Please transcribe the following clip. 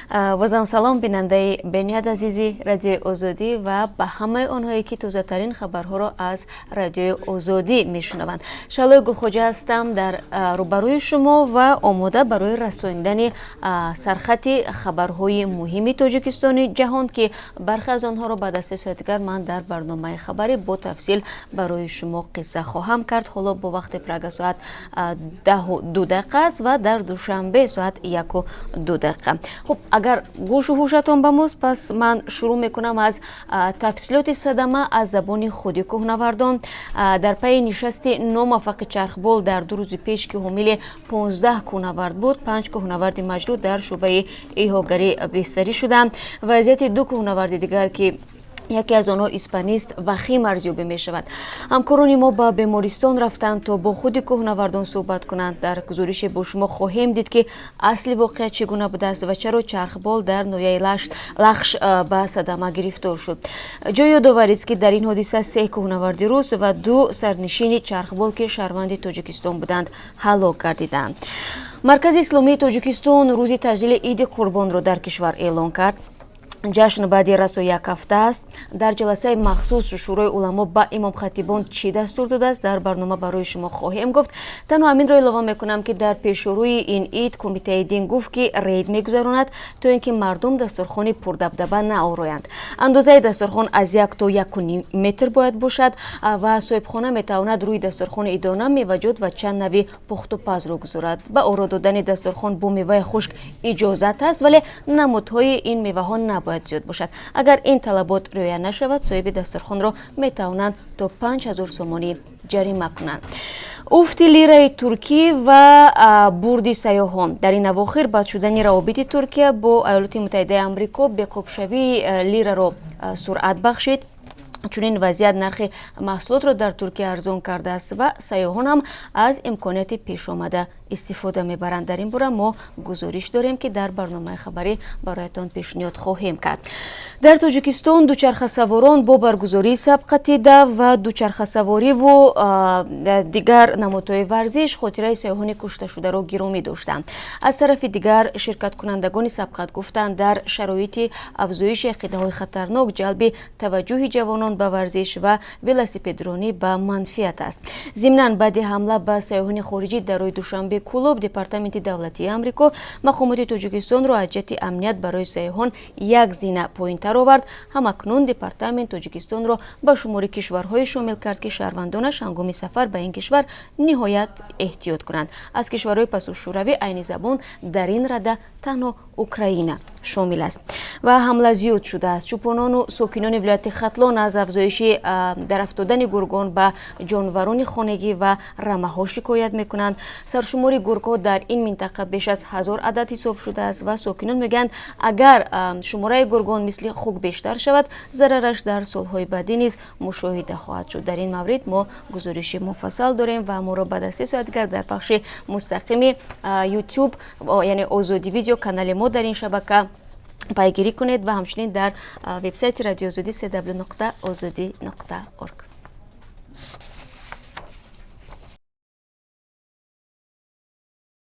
Бозам салом, бинандаи бениҳоят азизи Радиои Озодӣ ва ба ҳамаи онҳое, ки тозатарин хабарҳоро аз Радиои Озодӣ мешунаванд. Шаҳлои Гулхоҷа ҳастам дар рӯбарӯи шумо ва омода барои расонидани сархати хабарҳои муҳими Тоҷикистони ҷаҳон, ки бархе аз онҳоро баъд аз 3 соат дигар ман дар барномаи хабарӣ бо тафсил барои шумо қисса хоҳам кард. Ҳоло бо вақти Прага соат 10:02 аст ва дар Душанбе соат 1:02. Хуб, агар гӯшу ҳушатон ба мост, пас ман шурӯъ мекунам аз тафсилоти садама аз забони худи кӯҳнавардон. Дар пайи нишасти номуваффақи чархбол дар 2 рӯзи пеш, ки ҳомили 15 кӯҳнавард буд, панҷ кӯҳнаварди маҷрӯҳ дар шӯъбаи эҳёгарӣ бистарӣ шуданд. Вазъияти ду кӯҳнаварди дигар, ки яке аз онҳо испанист, вахим арзёбӣ мешавад. Ҳамкорони мо ба бемористон рафтанд, то бо худи кӯҳнавардон суҳбат кунанд. Дар гузорише бо шумо хоҳем дид, ки асли воқеа чӣ гуна будааст ва чаро чархбол дар ноҳияи Лахш ба садама гирифтор шуд. Ҷои ёдоварист, ки дар ин ҳодиса се кӯҳнаварди рус ва ду сарнишини чархбол, ки шаҳрванди Тоҷикистон буданд, ҳалок гардиданд. Маркази исломии Тоҷикистон рӯзи таҷлили Иди Қурбонро дар кишвар эълон кард. Ҷашн баъди расо як ҳафта аст. Дар ҷаласаи махсус Шӯрои уламо ба имомхатибон чӣ дастур додааст, дар барнома барои шумо хоҳем гуфт. Танҳо ҳаминро илова мекунам, ки дар пешрӯи ин ид Кумитаи дин гуфт, ки рейд мегузаронад, то ин ки мардум дастурхони пурдабдаба наороянд. Андозаи дастурхон аз 1 то 1.5 метр бояд бошад ва соҳибхона метавонад рӯи дастурхони идона меваҷот ва чанд нави пухтупазро гузорад. Ба оро додани дастурхон бо меваи хушк иҷозат аст, вале намудҳои ин меваҳо набояд зиёд бошад. Агар ин талабот риоя нашавад, соҳиби дастурхонро метавонанд то 5000 сомонӣ ҷарима кунанд. Уфти лираи туркӣ ва бурди сайёҳон. Дар ин авохир бад шудани равобити Туркия бо Иёлоти Муттаҳидаи Амрико беқурбшавии лираро суръат бахшид. Чунин вазъият нархи маҳсулотро дар Туркия арзон кардааст ва сайёҳон ҳам аз имконияти пешомада истифода мебаранд. Дар ин бора мо гузориш дорем, ки дар барномаи хабарӣ бароятон пешниҳод хоҳем кард. Дар Тоҷикистон дучархасаворон бо баргузории сабқати дав ва дучархасавориву дигар намудҳои варзиш хотираи сайёҳони кушташударо гиромӣ доштанд. Аз тарафи дигар, ширкаткунандагони сабқат гуфтанд, дар шароити афзоиши ақидаҳои хатарнок ҷалби таваҷҷӯҳи ҷавонон ба варзиш ва велосипедронӣ ба манфиат аст. Зимнан, баъди ҳамла ба сайёҳони хориҷӣ дар роҳи Душанбе Кӯлоб, Департаменти давлатии Амрико мақомоти Тоҷикистонро аз ҷиҳати амният барои сайёҳон як зина поинтар овард. Ҳамакнун департамент Тоҷикистонро ба шумори кишварҳое шомил кард, ки шаҳрвандонаш ҳангоми сафар ба ин кишвар ниҳоят эҳтиёт кунанд. Аз кишварҳои пасушӯравӣ айни замон дар ин рада танҳо Украина шомил аст. Ва ҳамла зиёд шудааст. Чӯпонону сокинони вилояти Хатлон аз афзоиши дарафтодани гургон ба ҷонварони хонагӣ ва рамаҳо шикоят мекунанд. Саршумори гургҳо дар ин минтақа беш аз 1000 адад ҳисоб шудааст ва сокинон мегӯянд, агар шумораи гургон мисли хук бештар шавад, зарараш дар солҳои баъдӣ низ мушоҳида хоҳад шуд. Дар ин маврид мо гузориши муфассал дорем ва моро баъд аз 3 соат дигар дар пахши мустақими Ютуб, яъне Озодӣ Видео, канали мо дар ин шабака пайгирӣ кунед ва ҳамчунин дар вебсайти Радиои Озодӣ, cw.ozodi.org.